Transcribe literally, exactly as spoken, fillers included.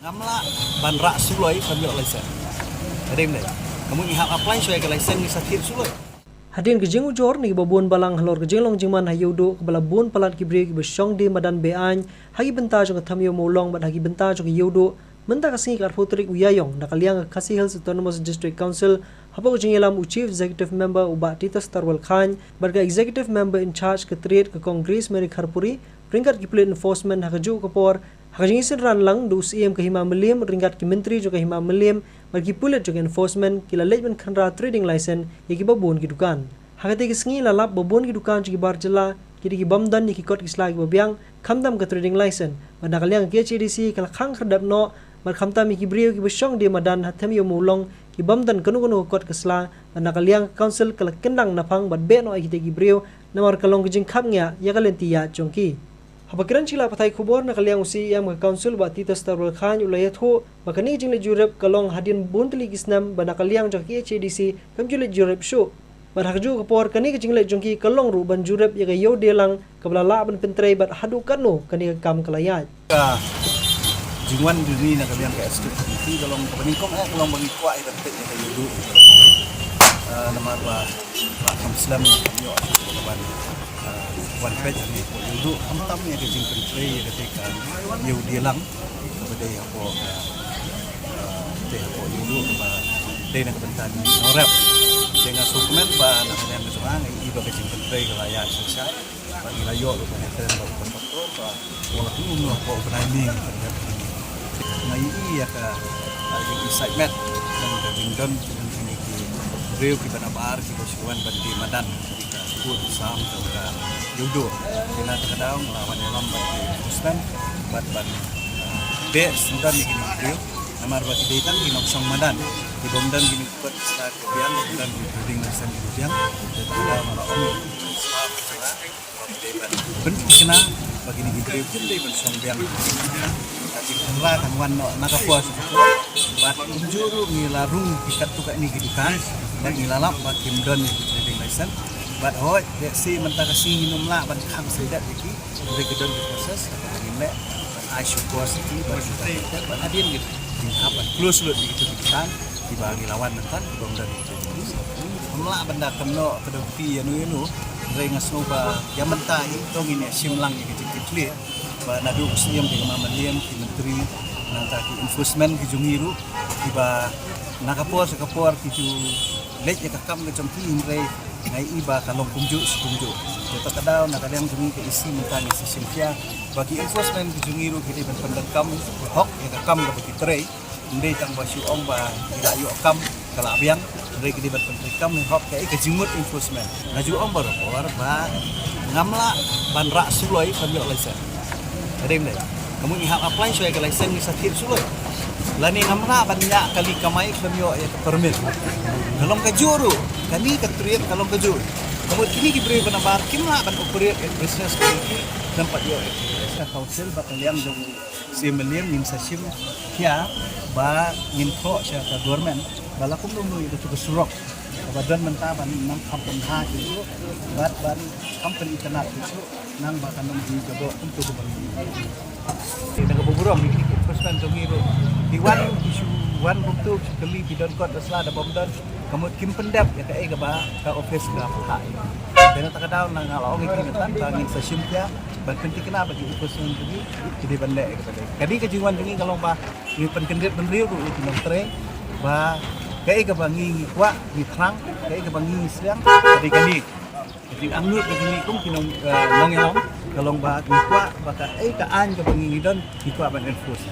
Ngam lah ban rah suloi ban ïoh license. Ka dei mynne. Ka mut ngi hap apply shuwa ïa ka license ngi sa thied suloi. Hadien ka jingujor na kiba bun balang halor ka jinglong jingman ha Ïewduh kaba la bun palat ki briew kiba shong die madan be-aiñ ha ki bynta jong ka Them Ïew Mawlong bad ha ki bynta jong ka Ïewduh, mynta ka sngi ka arphew tarik u Ïaïong na ka liang ka Khasi Hills Autonomous District Council hapoh ka jingïalam u Chief Executive Member u Bah Titus Tarwal Chyne bad ka Executive Member in charge ka Triad ka Kong Grace Mary Kharpuri ryngkat ki pulit enforcement ha kajuh ka por ha ka jingisynran lang da u Syiem ka Hima Mylliem ryngkat ki myntri jong ka Hima Mylliem bad ki pulit jong ka enforcement ki la leit ban khynra trading license ïa kiba bun ki dukan. Ha katei ka sngi la lap ba bun ki dukan jong ki bar jylla ki dei ki bym don ïa ki kot ki sla kiba biang khamtam ka trading license bad na ka liang ka K H A D C ka la khang khyrdep noh bad khamtam ïa ki briew kiba shong die madan ha Them Ïew Mawlong ki bym don kano kano ka kot ka sla bad na ka liang ka council ka la kyndang naphang bad beh noh ïa kitei ki briew namar ka long ka jingkhapngiah ïa ka lynti ïaid jong ki. Haba kren sha ki lad pathai khubor na ka liang u C E M ka council Bah Titus Tarwal Chyne u la ïathuh ba kane ka jingleit jurip ka long hadien bun tylli ki snem ba na ka liang jong ka K H A D C kam ju leit jurip shuh. Bad ha kajuh ka por kane ka jingleit jong ki ka long ruh ban jurip ïa ka Ïewdialang kaba la lah ban pyntrei bad haduh katno kane ka kam ka la ïaid. Ka jingwan jong ngi na ka liang ka executive committee ka long kaba nyngkong eh ka long ba ngi kwah ïa ka peit ïa ka Ïewduh. Ah, namar ba la kham slem ïoh shuh ka ban, ah, wan peit hangne hapoh Ïewduh khamtam ïa ka jingpyntrei ïa katei ka Ïewdialang kaba dei hapoh ka, ah, dei hapoh Ïewduh kaba dei na ka bynta jong ngi nongrep. Te nga sngewkmen ba na ka liang ka jong nga ngi i ba ka jingpyntrei ka la ïaid shai shai. Bad ngi la ïoh ruh ka referendum ba u contractor ba u la pynlong noh ba u bnai ni. Nga ïohi ïa ka, ah, ïa ka excitement jong ka jingdon jong kine ki briew kiba nabar kiba shu wan ban die madan ïa ka kut sam jong ka Ïewduh. Te na kata ka daw nga la wan ïalam bad ki enforcement bad ban, ah, beh syndon ïa kine ki briew namar ba ki dei tang ki nongshong madan, ki bym don kine ki kot ki sla kiba biang, ki bym don ki trading license kiba biang. Te na kata ka daw nga la ong ban pynthikna ba kine ki briew kim dei ban shong biang. Ka jingkhynra kan wan noh na ka por sha ka por. Bad kumjuh ruh ngi la rung ïa katto katne ki dukan bad ngi la lap ba kim don ïa ki trading license. Bad hooid, lehse mynta ka sngi ngin ym lah ban khang sngewdep ïa ki. Hynrei ka don ka process kaba ngin leh ban ai shukor sha ki bad bad hadien ngi hap ban close lut ïa kito ki dukan kiba ngi la wan mynta ki bym don. Ym lah ban da kynnoh ka dei phi ïano ïano. Hynrei nga sngew ba ïa mynta hi to ngin ïa shim lang ïa ka jingkitkhlieh ba naduh u Syiem, ki Hima Mylliem, ki myntri, nangta ki enforcement ki jong ngi ruh kiba na ka por sha ka por ki ju leit ïa ka kam ka jong ki, hynrei nga ïohi ba ka long kumjuh shi kumjuh. Te to ka daw na ka liang jong ngi ka E C mynta ngi sa shim khia ba ki enforcement ki jong ngi ruh ki dei ban pyndonkam hok ïa ka kam kaba ki trei. Ym dei tang ba shu ong ba ki la ïoh kam ka la biang, hynrei ki dei ban pyntrei kam hok kaei ka jingmut enforcement. Nga ju ong baroh por ba ngam lah ban rah suloi khlem ïoh license. Ka dei ym dei. Ka mut ngi hap apply shuwa ïa ka license ngi sa thied suloi. Lane ngam lah ban ñiah kali kamai khlem ïoh ïa ka permit. Ka long kajuh ruh, kane ka Triad ka long kajuh. Ka mut kine ki briew ba nabar kim lah ban operate ïa ka business ka jong ki khlem pat ïoh ïa ka council bad ka liang jong Syiem Mylliem ngin sa shim khia ba ngin thoh sha ka government ba la kumno kumno ïa kato ka surok kaba don mynta ban nang kham pynbha shuh bad ban kham pynitynnad shuh nang ba kan ym hi ka bok kumto kumba ngi. Te na kaba burom ïa ki enforcement jong ngi ruh ki wan ki shu wan kumto ki kylli ki don kot da sla da bym don. Ka mut kim pyndep ïa kaei kaba ka office ka phah. Te na kata ka daw nga la ong ïa ki mynta ba ngin sa shim khia ban pynthikna ba ki enforcement jong ngi ki dei ban leh ïa kaba dei. Ka dei ka jingwan jong ngi ka long ba ngi pynkyndit bynriew ruh ïa ki nongtrei ba kaei kaba ngi ngi kwah ngi thrang, kaei kaba ngi ngi sliang ka dei kane. Ka jingangnud ka jong ngi kum ki nong, eh, nongïalam ka long ba ngi kwah ba kaei ka aiñ kaba ngi ngi don ngi kwah ban enforce.